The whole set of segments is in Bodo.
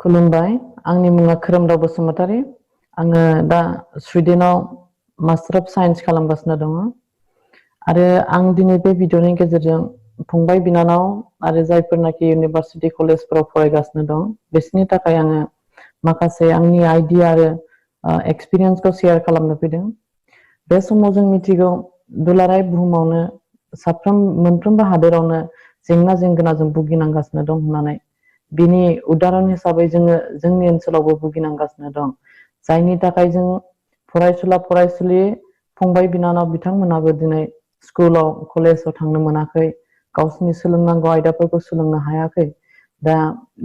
खुलुमबाय आंनि मुङा खोरोमदाव बसुमतारी आङो दा स्वीडेनाव मास्टार अफ साइन्स खालामगासिनो दङ आरो आं दिनै बे भिडिअनि गेजेरजों फंबाय बिनानाव आरो जायफोरनाखि इउनिभार्सिटि कलेजफोराव फरायगासिनो दं बिसोरनि थाखाय आङो माखासे आंनि आइडिया आरो एक्सपिरियेन्सखौ शेयार खालामनो फैदों बे समाव जों मिथिगौ दुलाराय बुहुमावनो मोनफ्रोमबो हादोरावनो जेंना जेंगोनाजों भुगिनांगासिनो दं होननानै बिनि उदाहरन हिसाबै जोङो जोंनि ओनसोलावबो भुगिनांगासिनो दं जायनि थाखाय जों फरायसुला फरायसुलि फंबाय बिनानाव बिथांमोनाबो दिनै स्कुलाव कलेजाव थांनो मोनाखै गावसोरनि सोलोंनांगौ आयदाफोरखौ सोलोंनो हायाखै दा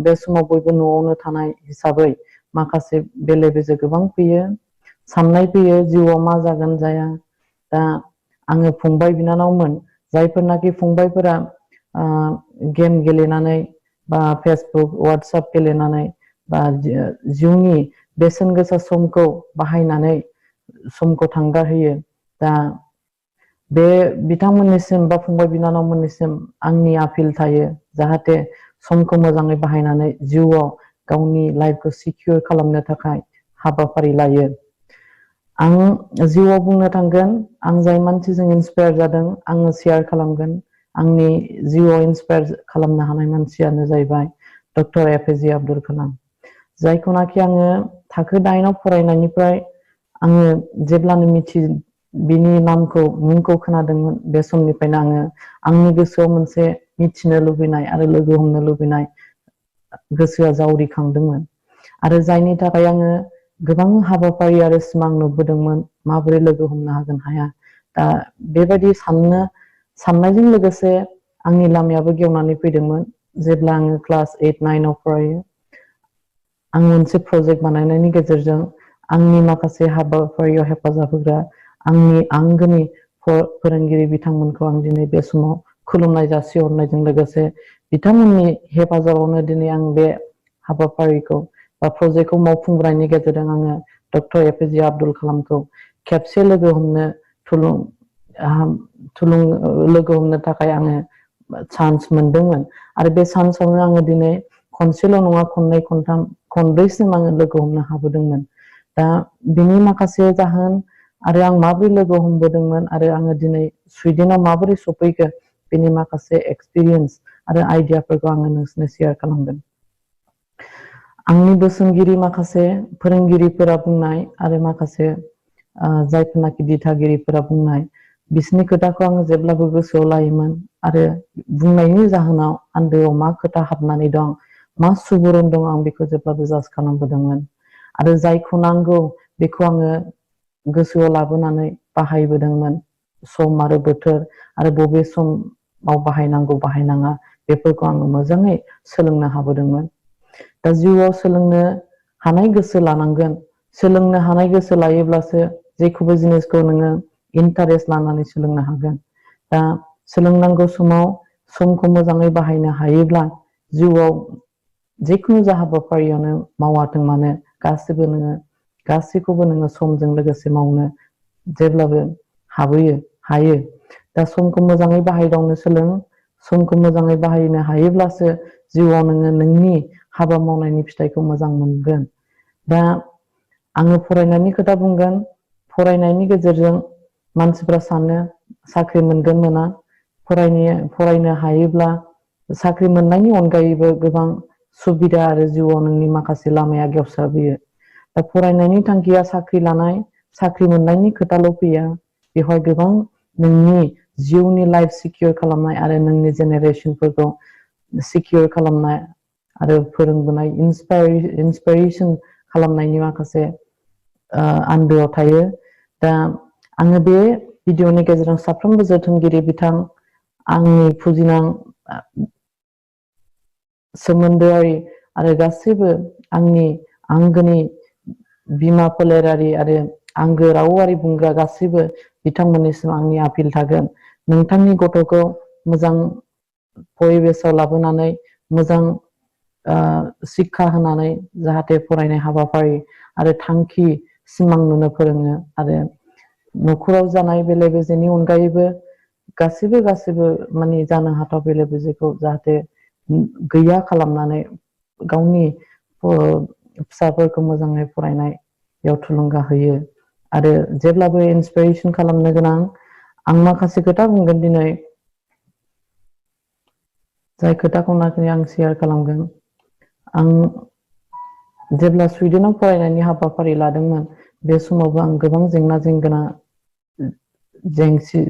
बे समाव बयबो न'आवनो थानाय हिसाबै माखासे बेले बेजे गोबां फैयो साननाय फैयो जिउआव मा जागोन जाया दा आङो फंबाय बिनानावमोन जायफोरनाखि फंबायफोरा गेम गेलेनानै बा फेसबुक वाट्सएप गेलेनानै बा जिउनि बेसेन गोसा समखौ बाहायनानै समखौ थांगारहोयो दा बे बिथांमोननिसिम बा फंबाय बिनानावमोननिसिम आंनि आपिल थायो जाहाथे समखौ मोजाङै बाहायनानै जिउआव गावनि लाइफखौ सिकिउर खालामनो थाखाय हाबाफारि लायो आं जिउआव बुंनो थांगोन आं जाय मानसिजों इन्सपायार जादों आङो शेयार खालामगोन आंनि जिउआव इन्सपायार खालामनो हानाय मानसियानो जाहैबाय डक्टर एपिजे आब्दुल कालाम जायखौनाखि आङो थाखो 9आव फरायनायनिफ्राय आङो जेब्लानो बिनि मुंखौ खोनादोंमोन बे समनिफ्रायनो आङो आंनि गोसोआव मोनसे मिथिनो लुबैनाय आरो लोगो हमनो लुबैनाय गोसोआ जावरिखांदोंमोन आरो जायनि थाखाय आङो गोबां हाबाफारि आरो सिमां नुबोदोंमोन माबोरै लोगो हमनो हागोन हाया दा बेबायदि साननायजों लोगोसे आंनि लामायाबो गेवनानै फैदोंमोन जेब्ला आङो क्लास 8-9आव फरायो आं मोनसे प्रजेक्ट बानायनायनि गेजेरजों आंनि माखासे हाबाफारियाव हेफाजाब होग्रा आंनि आंगोनि फोरोंगिरि बिथांमोनखौ आं दिनै बे समाव खुलुमनाय जासिहरनायजों लोगोसे बिथांमोननि हेफाजाबावनो दिनै आं बे हाबाफारिखौ बा प्रजेक्टखौ मावफुंनायनि गेजेरजों आङो डक्टर एपिजे आब्दुल कालामखौ खेबसे लोगो हमनो थाखाय आङो चान्स मोनदोंमोन आरो बे चान्सआवनो आङो दिनै खनसेल' नङा खननै खनथाम खनब्रैसिम आङो लोगो हमनो हाबोदोंमोन दा बिनि माखासे जाहोन आरो आं माबोरै लोगो हमबोदोंमोन आरो आङो दिनै स्वीडेनाव माबोरै सफैखो बेनि माखासे एक्सपिरियेन्स आरो आइडियाफोरखौ आङो नोंसोरनो शेयार खालामगोन आंनि बोसोनगिरि माखासे फोरोंगिरिफोरा बुंनाय आरो माखासे जायफोरनाखि दिथागिरिफोरा बुंनाय बिसोरनि खोथाखौ आङो जेब्लाबो गोसोआव लायोमोन आरो बुंनायनि जाहोनाव आन्दोआव मा खोथा हाबनानै दं मा सुबुरुन दं आं बेखौ जेब्लाबो जाज खालामबोदोंमोन आरो जायखौ नांगौ बेखौ आङो गोसोआव लाबोनानै बाहायबोदोंमोन सम आरो बोथोर आरो बबे समाव बाहायनांगौ बाहायनाङा बेफोरखौ आङो मोजाङै सोलोंनो हाबोदोंमोन दा जिउआव सोलोंनो हानाय गोसो लानांगोन सोलोंनो हानाय गोसो लायोब्लासो जेखौबो जिनिसखौ नोङो इन्टारेस्ट लानानै सोलोंनो हागोन दा सोलोंनांगौ समाव समखौ मोजाङै बाहायनो हायोब्ला जिउआव जिखुनु जा हाबाफारियावनो मावाथों मानो गासैखौबो नोङो समजों लोगोसे मावनो जेब्लाबो हायो दा समखौ मोजाङै बाहायदावनो सोलों समखौ मोजाङै बाहायनो हायोब्लासो जिउआव नोङो नोंनि हाबा मावनायनि फिथाइखौ मोजां मोनगोन दा आङो फरायनायनि खोथा बुंगोन फरायनायनि गेजेरजों मानसिफ्रा सानो साख्रि मोनगोन मोना फरायनो हायोब्ला साख्रि मोननायनि अनगायैबो गोबां सुबिदा आरो जिउआव नोंनि माखासे लामाया गेवसारबोयो दा फरायनायनि थांखिया साख्रि लानाय साख्रि मोननायनि खोथाल' फैया बेवहाय गोबां नोंनि जिउनि लाइफ सिकिउर खालामनाय आरो नोंनि जेनेरेसनफोरखौ सिकिउर खालामनाय आरो फोरोंबोनाय इन्सपायरेसन खालामनायनि माखासे आन्दोआव थायो दा आङो बे भिडिअनि गेजेरजों साफ्रोमबो जोथोनगिरि बिथां आंनि फुजिनां सोमोन्दोआरि आरो गासैबो आंनि आंगोनि बिमा फोलेरारि आरो आंगो रावारि बुंग्रा गासैबो बिथांमोननिसिम आंनि आपिल थागोन नोंथांनि गथ'खौ मोजां परिबेसाव लाबोनानै मोजां शिक्षा होनानै जाहाथे फरायनाय हाबाफारि आरो थांखि सिमां नुनो फोरोङो आरो न'खराव जानाय बेले बेजेनि अनगायैबो गासैबो माने जानो हाथाव बेले बेजेखौ जाहाथे गैया खालामनानै गावनि फिसाफोरखौ मोजाङै फरायनायाव थुलुंगा होयो आरो जेब्लाबो इन्सपिरेसन खालामनो गोनां आं माखासे खोथा बुंगोन दिनै जाय खोथाखौ आं शेयार खालामगोन आं जेब्ला स्वीडेनाव फरायनायनि हाबाफारि लादोंमोन बे समावबो आं गोबां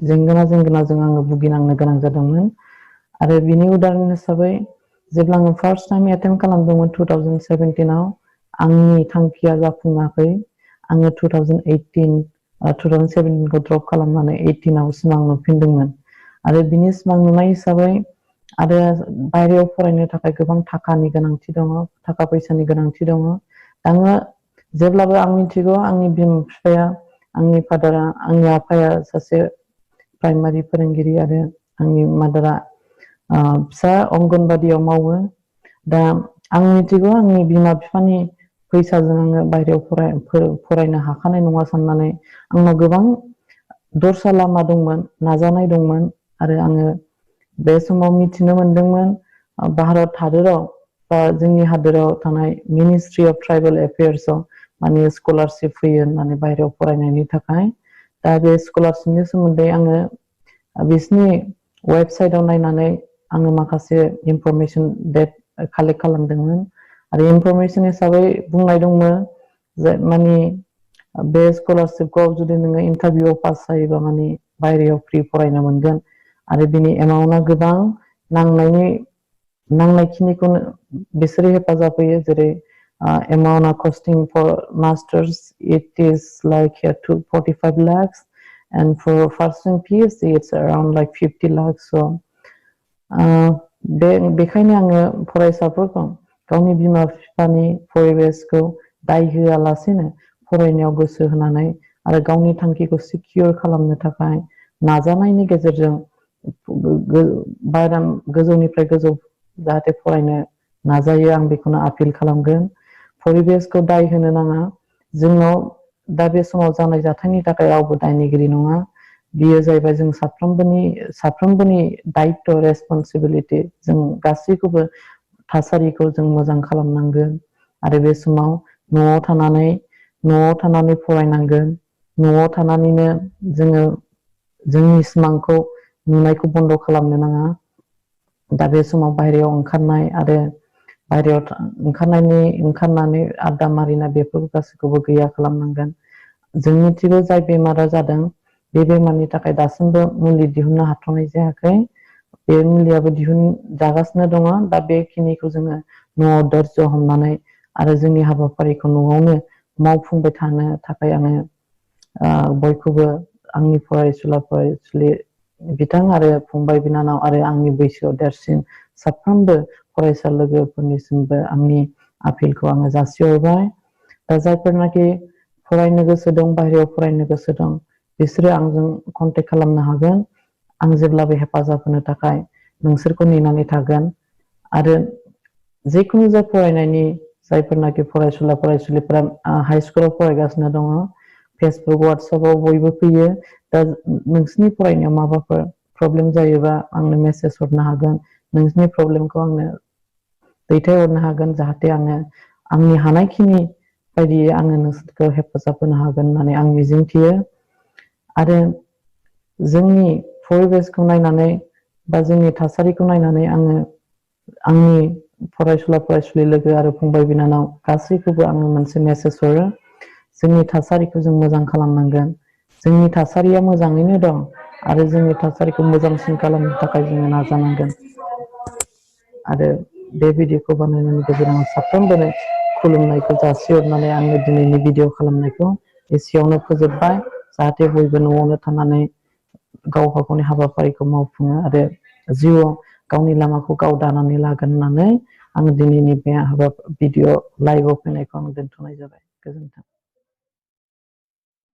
जेंगोनाजों आङो भुगिनांनो गोनां जादोंमोन आरो बिनि उदाहरन हिसाबै जेब्ला आङो फार्स्ट टाइम एटेम्प्ट खालामदोंमोन 2017 आव आंनि थांखिया जाफुङाखै आङो 2017 खौ ड्रप खालामनानै 18 आव सिमां नुफिनदोंमोन आरो बिनि सिमां नुनाय हिसाबै आरो बायरायाव फरायनो थाखाय गोबां थाखानि गोनांथि दङ थाखा फैसानि गोनांथि दङ आङो जेब्लाबो आं मिथिगौ आंनि बिमा बिफाया आंनि फादारा आंनि आफाया सासे प्राइमारि फोरोंगिरि आरो आंनि मादारा फिसा अंगनबादियाव मावो दा आं मिथिगौ आंनि बिमा बिफानि फैसाजों आङो बायरायाव फरायनो हाखानाय नङा साननानै आंनाव गोबां दरसा लामा दंमोन नाजानाय दंमोन आरो आङो बे समाव मिथिनो मोनदोंमोन भारत हादराव बा जोंनि हादराव थानाय मिनिस्ट्रि अफ ट्राइबेल एफेयार्सआव माने स्कलारशिप फैयो होननानै बायरायाव फरायनायनि थाखाय दा बे स्कलारशिपनि सोमोन्दै आङो बिसिनि वेबसाइटआव नायनानै आङो माखासे इनफरमेसन कालेक्ट खालामदोंमोन आरो इनफरमेसन हिसाबै बुंनाय दंमोन जे माने बे स्कलारशिपखौ जुदि नोङो इन्टारभिउआव पास जायोबा माने बायरायाव फ्रि फरायनो मोनगोन आरो बिनि एमाउन्टआ गोबां नांनायखिनिखौनो बिसोरो हेफाजाब होयो जेरै एमाउन्टआ costing for masters it is like 45 lakhs and for pursuing PhD it's around like 50 lakhs so बेखायनो आङो फरायसाफोरखौ गावनि बिमा बिफानि परिबेसखौ दाय होआलासेनो फरायनायाव गोसो होनानै आरो गावनि थांखिखौ सिकिउर खालामनो थाखाय नाजानायनि गेजेरजों गोजौनिफ्राय गोजौ जाहाथे फरायनो नाजायो आं बेखौनो आपिल खालामगोन परिबेसखौ दाय होनो नाङा जोंनाव दा बे समाव जानाय जाथायनि थाखाय रावबो दायनिगिरि नङा बियो जाहैबाय जों साफ्रोमबोनि दायित्व रेसपन्सिबिलिटि जों गासैखौबो थासारिखौ जों मोजां खालामनांगोन आरो बे समाव न'आव थानानै फरायनांगोन न'आव थानानैनो जोङो जोंनि सिमांखौ नुनायखौ बन्द खालामनो नाङा दा बे समाव बायरायाव ओंखारनाय आरो बायरायाव ओंखारनानै आड्डा मारिनाय बेफोर गासैखौबो गैया खालामनांगोन जों मिथिगौ जाय बेमारा जादों बे बेमारनि थाखाय दासिमबो मुलि दिहुननो हाथ'नाय जायाखै बे मुलियाबो जागासिनो दङ दा बेखिनिखौ जोङो न'आव धैर्य हमनानै आरो जोंनि हाबाफारिखौ न'आवनो मावफुंबाय थानो थाखाय आङो बयखौबो आंनि फरायसुला बिथां आरो फंबाय बिनानाव आरो आंनि बैसोआव देरसिन साफ्रोमबो फरायसा लोगोफोरनिसिमबो आंनि आपिलखौ आङो जासिहरबाय दा जायफोरनाखि फरायनो गोसो दं बाहेरायाव फरायनो गोसो दं बिसोरो आंजों कन्टेक्ट खालामनो हागोन आं जेब्लाबो हेफाजाब होनो थाखाय नोंसोरखौ नेनानै थागोन आरो जिखुनु जाय फरायनायनि जायफोरनाखि फरायसुलिफोरा हाइ स्कुलाव फरायगासिनो दङ फेसबुक वाट्सएपआव बयबो फैयो दा नोंसिनि फरायनायाव माबाफोर प्रब्लेम जायोबा आंनो मेसेज हरनो हागोन नोंसिनि प्रब्लेमखौ आंनो दैथायहरनो हागोन जाहाथे आङो आंनि हानायखिनि बायदियै आङो नोंसोरखौ हेफाजाब होनो हागोन होननानै आं मिजिंथियो आरो जोंनि परिबेसखौ नायनानै बा जोंनि थासारिखौ नायनानै आङो आंनि फरायसुलि लोगो आरो फंबाय बिनानाव गासैखौबो आङो मोनसे मेसेज हरो जोंनि थासारिखौ जों मोजां खालामनांगोन जोंनि थासारिया मोजाङैनो दं आरो जोंनि थासारिखौ मोजांसिन खालामनो थाखाय जोङो नाजानांगोन आरो बे भिडिअखौ बानायनायनि गेजेराव साफ्रोमबोनो खुलुमनायखौ जासिहरनानै आङो दिनैनि भिडिअ खालामनायखौ एसेयावनो फोजोबबाय जाहाथे बयबो न'आवनो थानानै गावबा गावनि हाबाफारिखौ मावफुङो आरो जिउआव गावनि लामाखौ गाव दानानै लागोन होननानै आङो दिनैनि बे भिडिअ लाइभआव फैनायखौ आं दोनथ'नाय जाबाय गोजोन्थों।